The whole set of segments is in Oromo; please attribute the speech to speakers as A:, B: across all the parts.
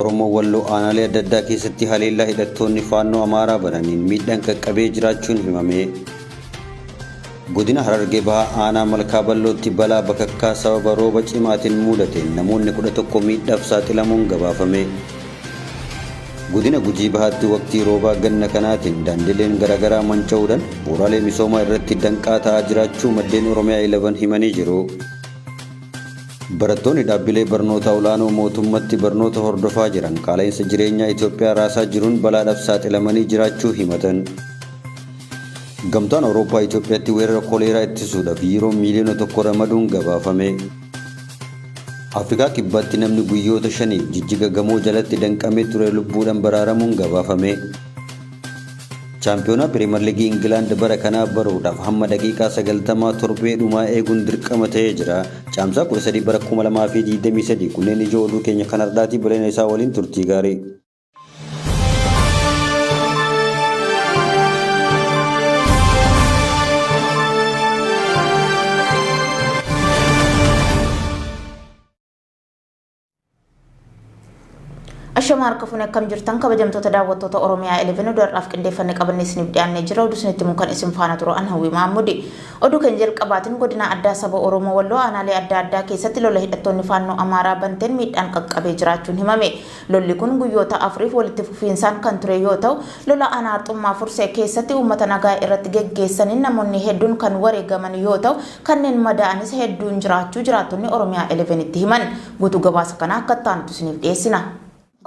A: Oromoo Walloo aanaalee adda addaa keessatti haleellaa hidhattoonni Faannoo Amaaraa bananiin miidhaan qaqqabee jiraachuun himame. Godina Harargee Bahaa aanaa Malkaa Ballootti balaa bakakkaa sababa rooba cimaatiin muudateen namoonni 11 miidhaaf saaxilamuun gabaafame. Godina Gujii Bahaatti waqtii roobaa ganna kanaatiin daandileen garaagaraa manca'uudhaan bu'uuraalee misoomaa irratti danqaa ta'aa jiraachuu maddeen Oromiyaa 11 himanii jiru. Barattoonni dhaabbilee barnoota olaanoo mootummatti barnoota hordofaa jiran qaala'insa jireenyaa Itoophiyaa raasaa jiruun balaadhaaf saaxilamanii jiraachuu himatan. Gamtaan Awurooppaa Itoophiyaatti weerara koleeraa ittisuudhaaf Yuuroo miiliyoona 1 ramaduun gabaafame. Afrikaa Kibbaatti namni guyyoota shaniif jijjiga gamoo jalatti danqamee ture lubbuudhaan baraaramuun gabaafame. Chaampiyoonaa Piriimer Liigii Ingilaand bara kanaa baruudhaaf hamma daqiiqaa 90 torbee dhumaa eeguun dirqama ta'ee jira. Caamsaa 13 bara 2023 kunneen ijoo oduu keenya kan har'aati bal'ina isaa waliin turtii gaarii.
B: Ashama harka fuune akkam jirtan kabajamtoota daawwattoota Oromiyaa 11 oduu har'aaf qindeeffanne qabannee isiniif dhiyaannee jira. Oduu isinitti himu kan isin faana turu an Hawwii Mahaammudi. Oduu keenya jalqabaatiin godina addaa saba Oromoo Walloo aanaalee adda addaa keessatti lola hidhattoonni faannoo Amaaraa banteen miidhaan qaqqabee jiraachuun himame. Lolli kun guyyoota afuriif walitti fufiinsaan kan ture yoo ta'u, lola aanaa Arxummaa Fursee keessatti uummata nagaa irratti geggeessaniin namoonni hedduun kan wareegaman yoo ta'u, kanneen madaa'anis hedduun jiraachuu jiraattonni Oromiyaa 11tti himan. Guutuu gabaasa kanaa akka itti aanutti isiniif dhiyeessina.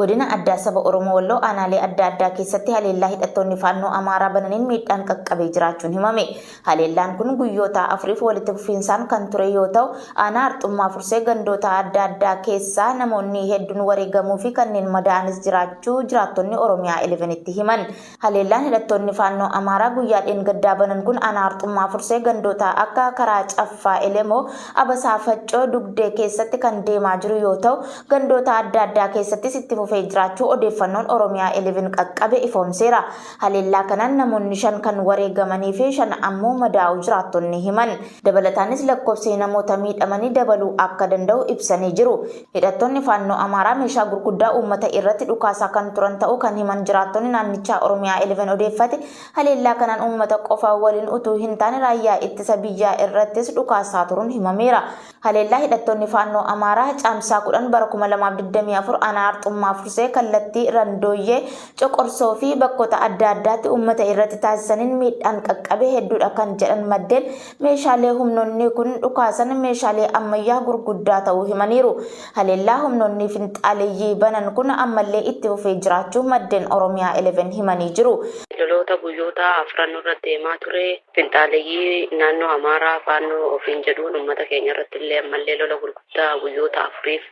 B: Godina Addaa Saba Oromoo Walloo aanaalee adda addaa keessatti haleellaa hidhattoonni Faannoo Amaaraa bananiin miidhaan qaqqabee jiraachuun himame. Haleellaan kun guyyootaa afuriif walitti fufiinsaan kan ture yoo ta'u, aanaa Arxummaa Fursee gandoota adda addaa keessaa namoonni hedduun wareegamuu fi kanneen madaa'anis jiraachuu jiraattonni Oromiyaa 11tti himan. Haleellaan hidhattoonni Faannoo Amaaraa guyyaa dheengaddaa banan kun aanaa Arxummaa Fursee gandoota akka Karaa Caffaa Elemoo, Abasaa Faccoo, Dugdee keessatti kan deemaa jiru yoo ta'u, gandoota adda addaa keessattis itti fufee jiraachuu odeeffannoon Oromiyaa 11 qaqqabe ifoomseera. Haleellaa kanaan namoonni 5 kan wareegamanii fi 5 ammoo madaa'uu jiraattonni himan. Dabalataanis lakkoofsi namoota miidhamanii dabaluu akka danda'u ibsanii jiru. Hidhattoonni Faannoo Amaaraa meeshaa gurguddaa uummata irratti dhukaasaa kan turan ta'uu kan himan jiraattonni naannichaa Oromiyaa 11 odeeffate, haleellaa kanaan uummata qofa waliin utuu hin taane raayyaa ittisa biyyaa irrattis dhukaasaa turuun himameera. Haleellaa hidhattoonni Faannoo Amaaraa Caamsaa 10 bara 2024 aanaa Arxummaa Fursee kallattii Randooyyee, Coqorsoo fi bakkota adda addaatti uummata irratti taasisaniin miidhaan qaqqabe hedduudha kan jedhan maddeen, meeshaalee humnoonni kun dhukaasan meeshaalee ammayyaa gurguddaa ta'uu himaniiru. Haleellaa humnoonni finxaaleyyii banan kun ammallee itti fufee jiraachuu maddeen Oromiyaa 11 himanii jiru.
C: Loloota guyyoota afran nurra deemaa ture Finxaaleyyii naannoo Amaaraa Faannoo ofiin jedhuun uummata keenya irratti illee ammallee lola gurguddaa guyyoota afuriif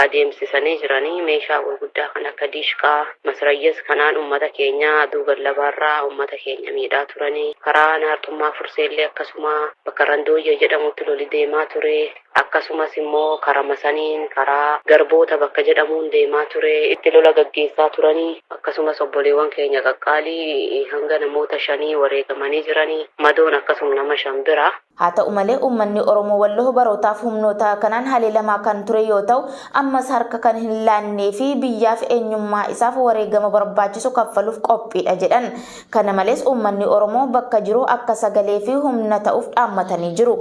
C: adeemsisanii jiranii meeshaa gurguddaa kan akka diishqaa, masrayyas kanaan uummata keenya aduu gallabaarraa uummata keenya miidhaa turanii karaa Naarxummaa Furseellee akkasuma bakka Randooyyee jedhamutti loli deemaa ture. Akkasumas immoo karama saniin karaa Garboota bakka jedhamuun deemaa ture itti lola gaggeessaa turanii akkasumas obboleewwan keenya qaqqaalii hanga namoota shanii wareegamanii jiranii madoon akkasum nama 5 bira.
B: Haa ta'u malee uummanni Oromoo Walloo barootaaf humnoota kanaan haleelamaa kan ture yoo ta'u, ammas harka kan hin laannee fi biyyaaf eenyummaa isaaf wareegama barbaachisu kaffaluuf qophiidha jedhan. Kana malees uummanni Oromoo bakka jiru akka sagalee fi humna ta'uuf dhaammatanii jiru.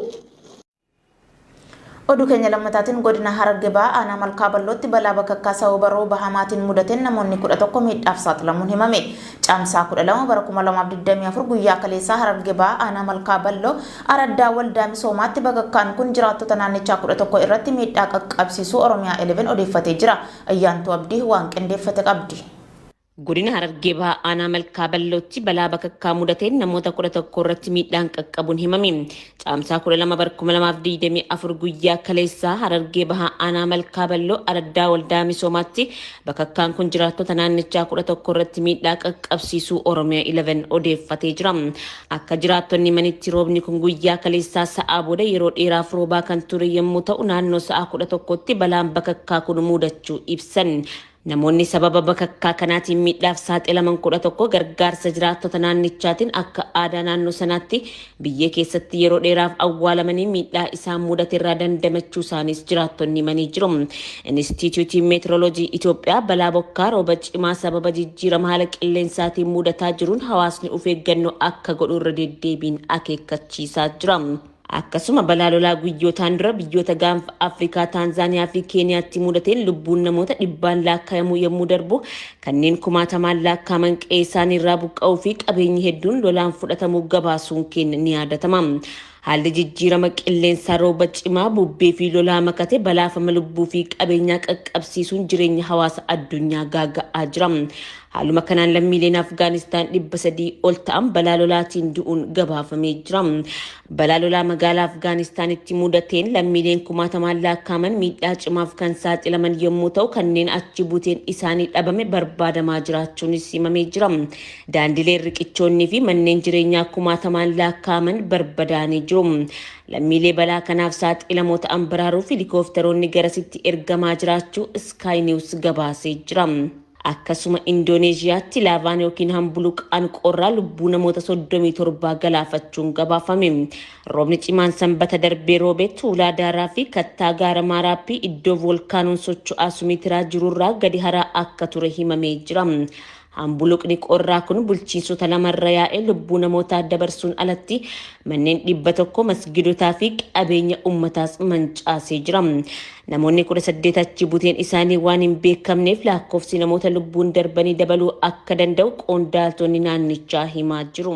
B: Oduu keenya lammataatiin godina Hararge Bahaa aanaa Malkaa Ballootti balaa bakakkaa sababa rooba hamaatiin mudateen namoonni 11 miidhaaf saaxilamuun himame. Caamsaa 12 bara 2024 guyyaa kaleessaa Hararge Bahaa aanaa Malkaa Balloo araddaa Waldaa Misoomaatti bakakkaan kun jiraattota naannichaa 11 irratti miidhaa qaqqabsiisuu Oromiyaa 11 odeeffatee jira. Ayyaantuu Abdii waan qindeeffate qabdi.
D: Godina Harargee Bahaa Aanaa Malkaa Ballootti balaa bakakkaa mudateen namoota 11 irratti miidhaan qaqqabuun himame. Caamsaa 12 bar 2024 guyyaa kaleessaa Harargee Bahaa Aanaa Malkaa Balloo araddaa Waldaa Misoomaatti bakakkaan kun jiraattota naannichaa 11 irratti miidhaa qaqqabsiisuu Oromia 11 odeeffatee jira. Akka jiraattonni himanitti roobni kun guyyaa kaleessaa sa'aa booda yeroo dheeraaf roobaa kan ture yommuu ta'u naannoo sa'aa 11tti balaan bakakkaa kun muudachuu ibsan. Namoonni sababa bakakkaa kanaatiin miidhaaf saaxilaman 11 gargaarsa jiraattota naannichaatiin akka aadaa naannoo sanaatti biyyee keessatti yeroo dheeraaf awwaalamanii miidhaa isaan mudate irraa dandamachuu isaaniis jiraattonni himanii jiru. Inistiitiyuutiin Meetirooloojii Itoophiyaa balaa bokkaa rooba cimaa sababa jijjiirama haala qilleensaatiin mudataa jiruun hawaasni of eeggannoo akka godhu irra deddeebiin akeekkachiisaa jira. Akkasuma balaa lolaa guyyootaan dura biyyoota gaanfa Afrikaa Taanzaaniyaa fi Keeniyaatti mudateen lubbuun namoota dhibbaan lakkaa'amuu yommuu darbu, kanneen kumaatamaan lakkaa'aman qe'ee isaanii irraa buqqa'uu fi qabeenyi hedduun lolaan fudhatamuu gabaasuun keenya ni yaadatama. Haalli jijjiirama qilleensaa rooba cimaa, bubbee fi lolaa makate balaafama lubbuu fi qabeenyaa qaqqabsiisuun jireenya hawaasa addunyaa gaaga'aa jira. Haaluma kanaan lammiileen Afgaanistaan 300 ol ta'an balaa lolaatiin du'uun gabaafamee jira. Balaa lolaa magaalaa Afgaanistaanitti mudateen lammiileen kumaatamaan lakkaa'aman miidhaa cimaaf kan saaxilaman yommuu ta'u, kanneen achi buuteen isaanii dhabame barbaadamaa jiraachuunis himamee jira. Daandileen, riqichoonnii fi manneen jireenyaa kumaatamaan lakkaa'aman barbadaanii jiru. Lammiilee balaa kanaaf saaxilamoo ta'an baraaruuf helikoophtaroonni garasitti ergamaa jiraachuu Sky News gabaasee jira. Akkasuma Indooneeziyaatti laavaan yookiin hambuluqaan qorraa lubbuu namoota 37 galaafachuun gabaafame. Roobni cimaan Sanbata darbee roobee tuulaa daaraa fi kattaa gaara Maaraappii iddoo voolkaanoon socho'aa Sumiitiraa jirurraa gadi haraa akka ture himamee jira. Hambuluqni qorraa kun bulchiinsota lamarra yaa'ee lubbuu namootaa dabarsuun alatti manneen 100, masgidotaa fi qabeenya ummataas mancaasee jira. Namoonni 18 achi buteen isaanii waan hin beekamneef lakkoofsi namoota lubbuun darbanii dabaluu akka danda'u qondaaltonni naannichaa himaa jiru.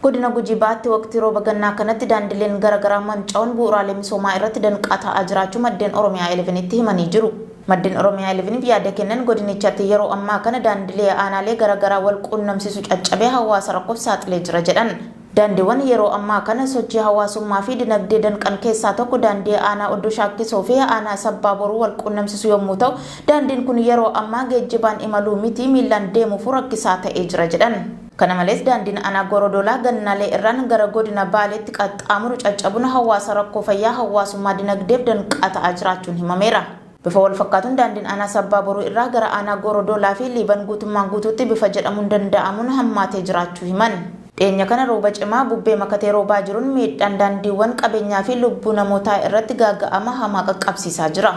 B: Godina Gujii Bahaatti waqtii rooba gannaa kanatti daandileen garaagaraa manca'uun bu'uuraalee misoomaa irratti danqaa ta'aa jiraachuu maddeen Oromiyaa 11tti himanii jiru. Maddeen Oromiyaa 11f yaada kennan godinichatti yeroo ammaa kana daandilee aanaalee garaagaraa wal quunnamsiisu caccabee hawaasa rakkoof saaxilee jira jedhan. Daandiiwwan yeroo ammaa kana sochii hawaasummaa fi dinagdee danqan keessaa tokko daandii aanaa Oddoo Shaakkisoo fi aanaa Sabbaa Boruu wal quunnamsiisu yommuu ta'u, daandiin kun yeroo ammaa geejjibaan imaluu miti miillaan deemuuf rakkisaa ta'ee jira jedhan. Kana malees daandiin aanaa Gorodolaa Gannaalee irraan gara godina Baaleetti qaxxaamuru caccabuun hawaasa rakkoo fayyaa, hawaasummaa, dinagdeef danqaa ta'aa jiraachuun himameera. Bifa wal fakkaatuun daandiin aanaa Sabbaa Boruu irraa gara aanaa Gorodolaa fi Liiban guutummaan guutuutti bifa jedhamuun danda'amuun hammaatee jiraachuu himan. Dhiyeenya kana rooba cimaa bubbee makatee roobaa jiruun miidhaan daandiiwwan, qabeenyaa fi lubbuu namootaa irratti gaaga'ama hamaa qaqqabsiisaa jira.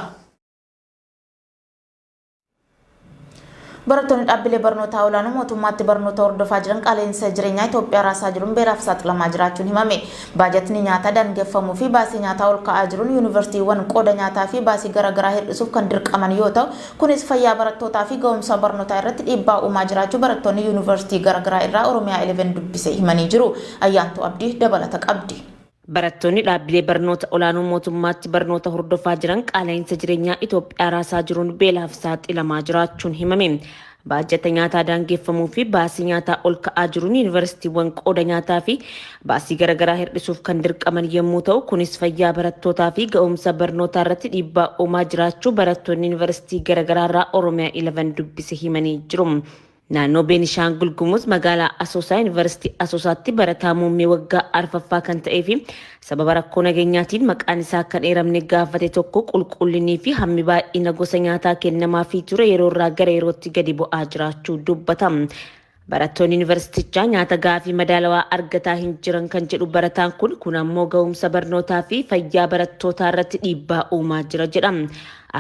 B: Barattoonni dhaabbilee barnootaa olaanoo mootummaatti barnoota hordofaa jiran qaala'insa jireenyaa Itoophiyaa raasaa jiruun beelaaf saaxilamaa jiraachuun himame. Baajatni nyaataa daangeffamuu fi baasii nyaataa ol ka'aa jiruun yuunivarsiitiiwwan qooda nyaataa fi baasii garaagaraa hir'isuuf kan dirqaman yoo ta'u, kunis fayyaa barattootaa fi ga'umsa barnootaa irratti dhiibbaa uumaa jiraachuu barattoonni yuunivarsiitii garaagaraa irraa Oromiyaa 11 dubbise himanii jiru. Ayyaantuu Abdii dabalata qabdi.
D: Barattoonni dhaabbilee barnoota olaanoo mootummaatti barnoota hordofaa jiran qaala'insa jireenyaa Itoophiyaa raasaa jiruun beelaaf saaxilamaa jiraachuun himame. Baajata nyaataa daangeffamuu fi baasii nyaataa ol ka'aa jiruun yuunivarsiitiiwwan qooda nyaataa fi baasii garaagaraa hir'isuuf kan dirqaman yommuu ta'u, kunis fayyaa barattootaa fi ga'umsa barnootaa irratti dhiibbaa uumaa jiraachuu barattoonni yuunivarsiitii garaagaraa irraa Oromiyaa 11 dubbise himanii jiru. Naannoo Beenishaangul Gumuz magaalaa Asoosaa Yuunivarsiitii Asoosaatti barataa muummee waggaa arfaffaa kan ta'ee fi sababa rakkoo nageenyaatiin maqaan isaa kan eeramne gaafate tokko, qulqullinii fi hammi baay'ina gosa nyaataa kennamaafii ture yeroo irraa gara yerootti gadi bu'aa jiraachuu dubbata. Barattoonni yuunivarsiitichaa nyaata gahaa fi madaalawaa argataa hin jiran kan jedhu barataan kun, kun ammoo ga'umsa barnootaa fi fayyaa barattootaa irratti dhiibbaa uumaa jira jedha.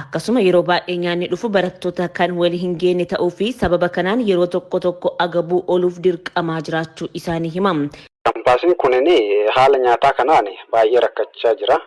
D: Akkasuma yeroo baay'ee nyaanni dhufu barattoota kan wali hin geenye ta'uu fi sababa kanaan yeroo tokko tokko agabuu ooluuf dirqamaa jiraachuu isaanii hima.
E: Kaampaasiin kunin haala nyaataa kanaan baay'ee rakkachaa jira.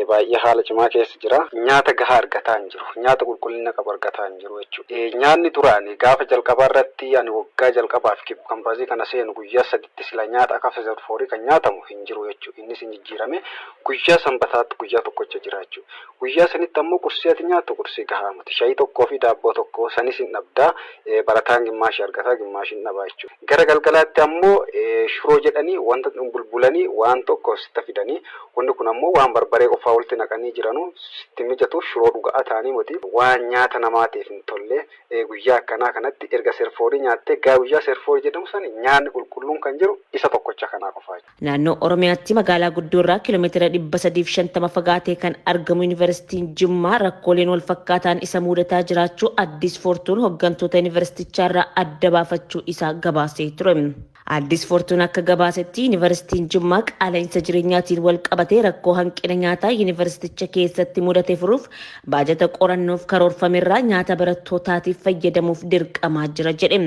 E: Baay'ee haala cimaa keessa jira. Nyaata gahaa argataa hin jiru. Nyaata qulqullina qabu argataa hin jiru jechuudha. Nyaanni duraan gaafa jalqabaa irratti ani waggaa jalqabaaf kaampaasii kana seenu guyyaa saditti sila nyaata akka foorii kan nyaatamu hin jiru jechuudha. Innis hin jijjiirame, guyyaa Sanbataatti guyyaa tokkocha jira jechuudha. Guyyaa sanitti ammoo qursii ati nyaattu qursii gahaa miti. Shayii tokkoo fi daabboo tokko sanis hin dhabdaa. Barataan gimmaashii argataa, gimmaashii hin dhabaa jechuudha. Gara galgalaatti ammoo shuroo jedhanii wanta bulbulanii waan tokko sitta fidanii, wanni kun ammoo waan barbaree Barbaree qofaa walitti naqanii jiranu sitti mijatu shiroo dhuga'aa ta'anii miti waan nyaata namaatiif hin tolle guyyaa akkanaa kanatti erga serfoorii nyaattee gaa guyyaa serfoorii jedhamu sani nyaanni qulqulluun kan jiru isa tokkocha kanaa qofaa.
D: Naannoo Oromiyaatti magaalaa guddoo irraa kiiloomeetira 350 fagaatee kan argamu Yuunivarsiitiin Jimmaa rakkooleen wal fakkaataan isa mudataa jiraachuu Addis Foortuun hoggantoota yuunivarsiitichaa irraa adda baafachuu isaa gabaasee ture. Addis Foortuun akka gabaasetti Yuunivarsiitiin Jimmaa qaala'insa jireenyaatiin wal qabatee rakkoo hanqina nyaataa yuunivarsiiticha keessatti mudate furuuf baajata qorannoof karoorfamerraa nyaata barattootaatiif fayyadamuuf dirqamaa jira jedhe.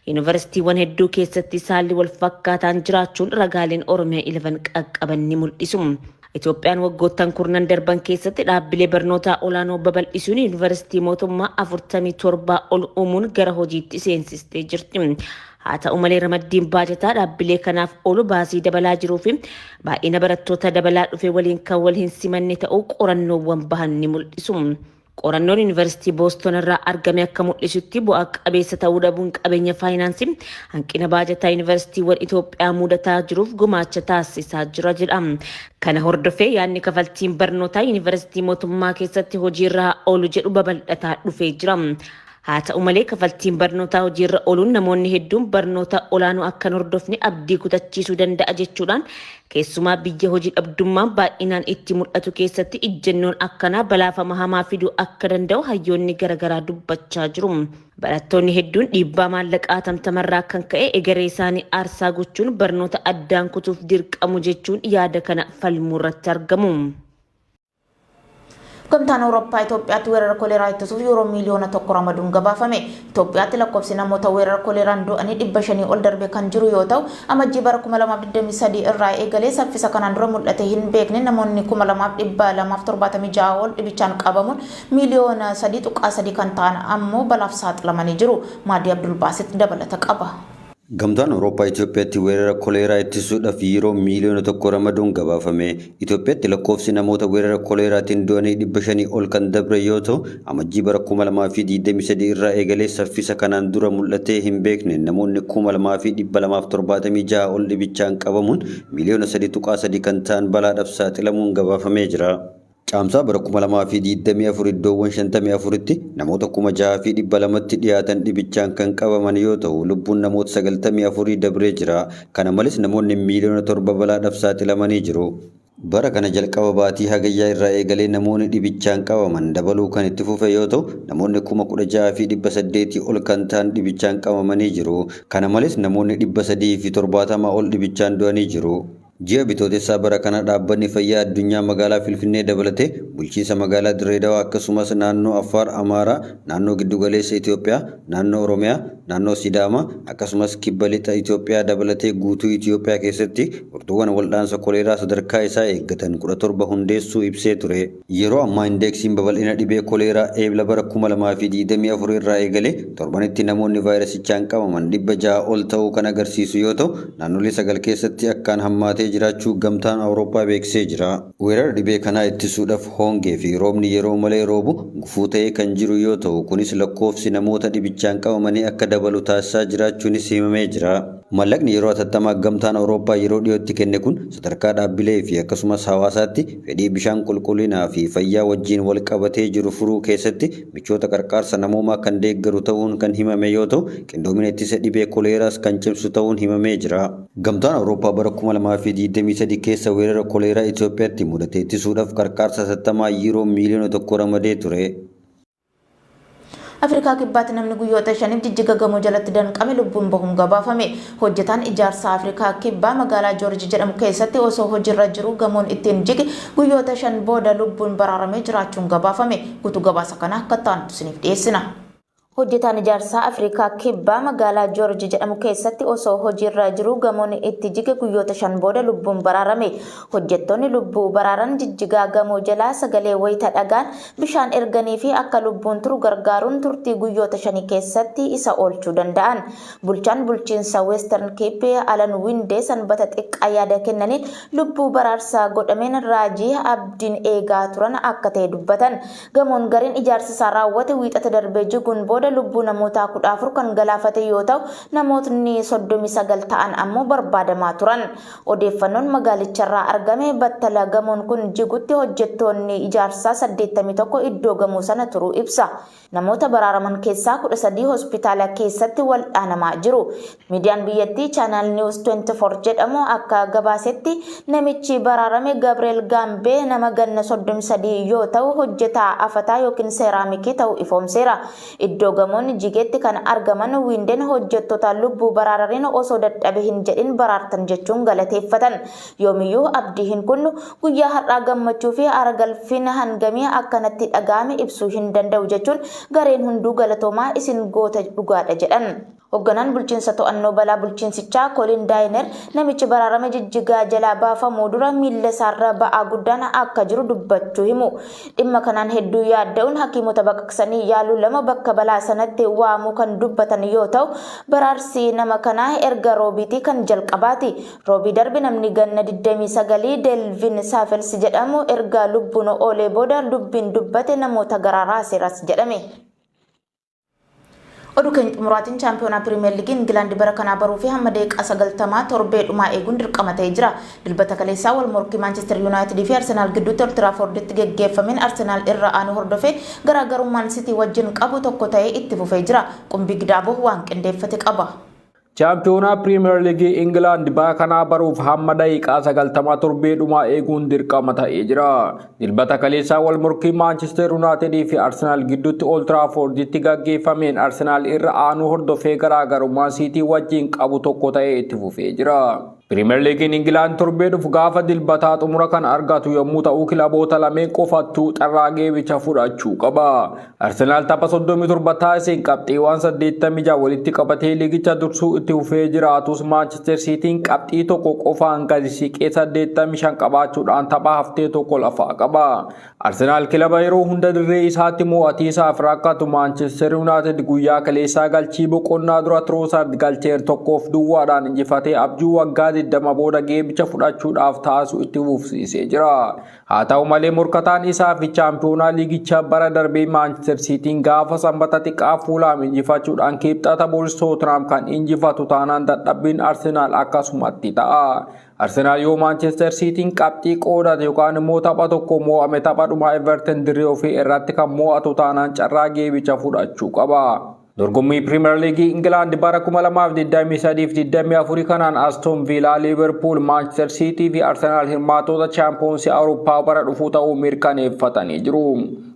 D: Yuunivarsiitiiwwan hedduu keessatti haalli wal fakkaataan jiraachuun ragaaleen Oromiyaa 11 qaqqaban ni mul'isu. Itoophiyaan waggoottan kurnan darban keessatti dhaabbilee barnootaa olaanoo babal'isuun yuunivarsiitii mootummaa 47 ol uumuun gara hojiitti seensistee jirti. Haa ta'u malee ramaddiin baajataa dhaabbilee kanaaf oolu baasii dabalaa jiruu fi baay'ina barattoota dabalaa dhufe waliin kan wal hin simanne ta'uu qorannoowwan bahan ni mul'isu. Qorannoon Yuunivarsiitii Booston irraa argame akka mul'isutti bu'aa qabeessa ta'uu dhabuun qabeenya faayinaansii hanqina baajataa yuunivarsiitiiwwan Itoophiyaa mudataa jiruuf gumaacha taasisaa jira jedha. Kana hordofee yaadni kafaltiin barnootaa yuunivarsiitii mootummaa keessatti hojiirra oolu jedhu babal'ataa dhufee jira. Haa ta'u malee kafaltiin barnootaa hojiirra ooluun namoonni hedduun barnoota olaanoo akka hin hordofne abdii kutachiisuu danda'a jechuudhaan keessumaa biyya hojii dhabdummaan baay'inaan itti mul'atu keessatti ijjennoon akkanaa balaafama hamaa fiduu akka danda'u hayyoonni garaagaraa dubbachaa jiru. Barattoonni hedduun dhiibbaa maallaqaa tamtamarraa kan ka'e egeree isaanii aarsaa gochuun barnoota addaan kutuuf dirqamu jechuun yaada kana falmuu irratti argamu.
B: Gamtaan Awurooppaa Itoophiyaatti weerara koleeraa ittisuuf yuuroo miiliyoona 1 ramaduun gabaafame. Itoophiyaatti lakkoofsi namoota weerara koleeraan du'anii 500 ol darbe kan jiru yoo ta'u, Amajjii bara 2023 irraa eegalee saffisa kanaan dura mul'ate hin beekne namoonni 2276 ol dhibichaan qabamuun miiliyoona 3.3 kan ta'an ammoo balaaf saaxilamanii jiru. Maadii Abdulbaasit dabalata qaba.
A: Gamtaan Awurooppaa Itoophiyaatti weerara koleeraa ittisuudhaaf yuuroo miiliyoona 1 ramaduun gabaafame. Itoophiyaatti lakkoofsi namoota weerara koleeraatiin du'anii 500 ol kan dabre yoo ta'u, Amajjii bara 2023 irraa eegalee saffisa kanaan dura mul'atee hin beekne namoonni 2276 ol dhibichaan qabamuun miiliyoona 3.3 kan ta'an balaadhaaf saaxilamuun gabaafamee jira. Caamsaa bara 2024 iddoowwan 54tti namoota 6200tti dhiyaatan dhibichaan kan qabaman yoo ta'u, lubbuun namoota 94 dabree jira. Kana malees namoonni miiliyoona 7 balaadhaaf saaxilamanii jiru. Bara kana jalqaba baatii Hagayyaa irraa eegalee namoonni dhibichaan qabaman dabaluu kan itti fufe yoo ta'u, namoonni 16,800 ol kan ta'an dhibichaan qabamanii jiru. Kana malees namoonni 370 ol dhibichaan du'anii jiru. Ji'a Bitootessaa bara kana Dhaabbanni Fayyaa Addunyaa magaalaa Finfinnee dabalatee bulchiinsa magaalaa Dirree Dawaa akkasumas naannoo Affaar, Amaaraa, naannoo Giddugaleessa Itoophiyaa, naannoo Oromiyaa, naannoo Sidaamaa akkasumas Kibba Lixa Itoophiyaa dabalatee guutuu Itoophiyaa keessatti wiirtuuwwan waldhaansa koleeraa sadarkaa isaa eeggatan 17 hundeessuu ibsee ture. Yeroo ammaa indeeksiin babal'ina dhibee koleeraa Eebla bara 2024 irraa eegalee torbanitti namoonni vaayirasichaan qabaman 600 ol ta'uu kan agarsiisu yoo ta'u, naannolee sagal keessatti akkaan hammaatee jiraachuu Gamtaan Awurooppaa beeksisee jira. Weerara dhibee kanaa ittisuudhaaf hongee fi roobni yeroo malee roobu gufuu ta'ee kan jiru yoo ta'u, kunis lakkoofsi namoota dhibichaan qabamanii akka dabalu taasisaa jiraachuunis himamee jira. Mallaqni yeroo atattamaa Gamtaan Awurooppaa yeroo dhiyootti kenne kun sadarkaa dhaabbilee fi akkasumas hawaasaatti fedhii bishaan qulqullinaa fi fayyaa wajjiin wal qabatee jiru furuu keessatti michoota qarqaarsa namoomaa kan deeggaru ta'uun kan himame yoo ta'u, qindoomina ittisa dhibee koleeraas kan cimsu ta'uun himamee jira. Gamtaan Awurooppaa bara 2023 keessa weerara koleeraa Itoophiyaatti mudate ittisuudhaaf qarqaarsa atattamaa yuuroo miiliyoona 1 ramadee ture.
B: Afrikaa Kibbaatti namni guyyoota shaniif jijjiga gamoo jalatti danqame lubbuun bahuun gabaafame. Hojjetaan ijaarsaa Afrikaa Kibbaa magaalaa Joorji jedhamu keessatti osoo hojiirra jiru gamoon ittiin jige guyyoota 5 booda lubbuun baraaramee jiraachuun gabaafame. Guutuu gabaasa kana akka ta'antu isiniif dhiyeessina. Hojjetaan ijaarsaa Afrikaa Kibbaa magaalaa Joorji jedhamu keessatti osoo hojiirra jiru gamoon itti jige guyyoota 5 booda lubbuun baraarame. Hojjettoonni lubbuu baraaran jijjigaa gamoo jalaa sagalee wayita dhagaan bishaan erganii fi akka lubbuun turu gargaaruun turtii guyyoota shanii keessatti isa oolchuu danda'an. Bulchaan bulchiinsa Western Cape Alan Winde Sanbata xiqqaa yaada kennaniin lubbuu baraarsa godhameen raajii abdiin eegaa turan akka ta'e dubbatan. Gamoon gariin ijaarsa isaa raawwate Wiixata darbe jiguun booda lubbuu namootaa 14 kan galaafate yoo ta'u, namootni 39 ta'an ammoo barbaadamaa turan. Odeeffannoon magaalicharraa argame battala gamoon kun jigutti hojjettoonni ijaarsaa 81 iddoo gamoo sana turuu ibsa. Namoota baraaraman keessaa 13 hospitaala keessatti wal'aanamaa jiru. Miidiyaan biyyattii Channel News 24 jedhamu akka gabaasetti namichi baraarame Gabriel Gaambee nama ganna 33 yoo ta'u hojjetaa afataa yookiin seeraamikii ta'uu ifoomseera. Iddoo gamoon jigetti kan argaman Wiindeen hojjettoota lubbuu baraaraniin osoo dadhabe hin jedhin baraartan jechuun galateeffatan. Yoomiyyuu abdii hin kunnu guyyaa har'aa gammachuu fi aara galfiin hangamii akkanatti dhaga'ame ibsuu hin danda'u jechuun gareen hunduu galatoomaa isin goota dhugaadha jedhan. Hoogganaan bulchiinsa to'annoo balaa bulchiinsichaa Koolin Daayiner namichi baraarame jijjigaa jalaa baafamuu dura miilla isaarra ba'aa guddaan akka jiru dubbachuu himu. Dhimma kanaan hedduu yaadda'uun hakiimota baqaqsanii yaaluu lama bakka balaa sanatti waamuu kan dubbatan yoo ta'u baraarsi nama kanaa erga roobiitii kan jalqabaati. Roobii darbe namni ganna 29 Delvin Saafels jedhamu erga lubbuun oolee booda dubbiin dubbate namoota garaa raaseeras jedhame. Oduu keenya xumuraatiin chaampiyoonaa Pirimeer Liigii Ingilaandi bara kanaa baruu fi hamma daqiiqaa 90 torbee dhumaa eeguun dirqama ta'ee jira. Dilbata kaleessaa wal morkii Maanchister Yuunaayitidii fi Arsenaal gidduutti Old Tiraafoorditti geggeeffameen Arsenaal irra aanu hordofee garaagarummaan Sitii wajjin qabu tokko ta'ee itti fufee jira. Qumbii Gidaaboo waan qindeeffate qaba.
F: Chaampiyoonaa Piriimeer Liigii Ingilaand bara kanaa baruuf hamma daqiiqaa 90 torbee dhumaa eeguun dirqama ta'ee jira. Dilbata kaleessaa wal morkii Maanchister Yuunaayitidii fi Arsenaal gidduutti Old Tiraafoorditti gaggeeffameen Arsenaal irra aanuu hordofee garaagarummaa Siitii wajjin qabu tokko ta'ee itti fufee jira. Piriimeer Liigiin Ingilaand torbee dhufu gaafa dilbataa xumura kan argatu yommuu ta'u kilaboota lameen qofattuu carraa geebicha fudhachuu qaba. Arsenaal tapha 37 taasiseen qabxiiwwan 86 walitti qabatee liigicha dursuu itti fufee jiraatus Maanchister Siitiin qabxii tokko qofaan gadi siqee 85 qabaachuudhaan tapha haftee tokko lafaa qaba. Arsenaal kilaba yeroo hunda dirree isaatti mo'atiisaaf rakkatu Maanchister Yuunaayitid guyyaa kaleessaa galchii boqonnaa dura Tiroosaard galcheer tokkoof duwwaadhaan injifatee abjuu waggaa 20 booda geebicha fudhachuudhaaf taasisu itti fufsiisee jira. Haa ta'u malee morkataan isaa fi chaampiyoonaa liigichaa bara darbee Maanchister Siitiin gaafa sanbata xiqqaa Fuulaam injifachuudhaan kibxata boolis Tootenaam kan injifatu taanaan dadhabbiin Arsenaal akkasumatti ta'a. Arsenaal yoo Maanchester Siitiin qabxii qoodate yookaan immoo tapha tokko mo'ame tapha dhumaa Everton dirree ofii irratti kan mo'atu taanaan carraa geebicha fudhachuu qaba. Dorgommii Piriimeer Liigii Ingilaand bara 2023-24 kanaan Aston Villaa, Liverpool, Maanchester Siitii fi Arsenaal hirmaattoota Chaampiyoonsii Awurooppaa bara dhufuu ta'uu mirkaneeffatanii jiru.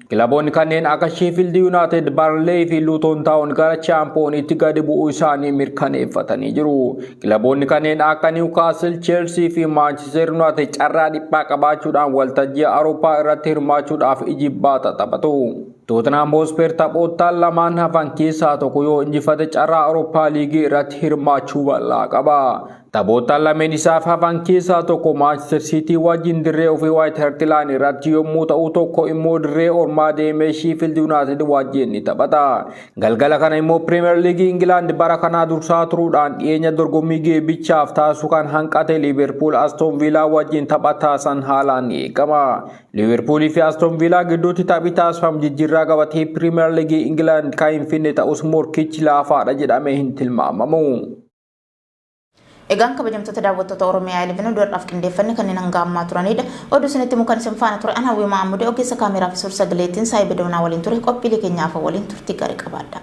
F: Kilaboonni kanneen akka Sheffield United, Burnley fi Luton Town gara Chaampiyooniitti gadi bu'uu isaanii mirkaneeffatanii jiru. Kilaboonni kanneen akka Newcastle, Chelsea fi Manchester United carraa dhiphaa qabaachuudhaan waltajjii Awurooppaa irratti hirmaachuudhaaf ijibbaata taphatu. Tottenham Hotspur taphoottan lamaan hafan keessaa tokko yoo injifate carraa Awurooppaa liigii irratti hirmaachuu bal'aa qaba. Taphoottan lameen isaaf hafan keessaa tokko Maanchister Siitii wajjin dirree ofii Waayit Hart Laan irratti yommuu ta'u tokko immoo dirree ormaa deemee Shiifild Yuunaayitid wajjin ni taphata. Galgala kana immoo Piriimeer Liigii Ingilaand bara kanaa dursaa turuudhaan dhiyeenya dorgommii geebichaaf taasisu kan hanqate Liiverpuul Aston Viilaa wajjin tapha taasisan haalaan ni eegama. Liiverpuulii fi Aston Viilaa gidduutti taphi taasifamu jijjiirraa gabatee Piriimeer Liigii Ingilaand kan hin finne ta'us morkichi laafaadha jedhamee hin tilmaamamu.
B: Egaan kabajamtoota daawwattoota Oromiyaa 11 oduudhaaf qindeeffanne kanneen hanga ammaa turanidha. Oduu isinitti himu kan isin faana ture an Hawwii Mahammudee ogeessa kaameraa fi suur sagaleetiin saayiba doonaa waliin ture qophiilee keenyaaf waliin turtii gaarii qabaadha.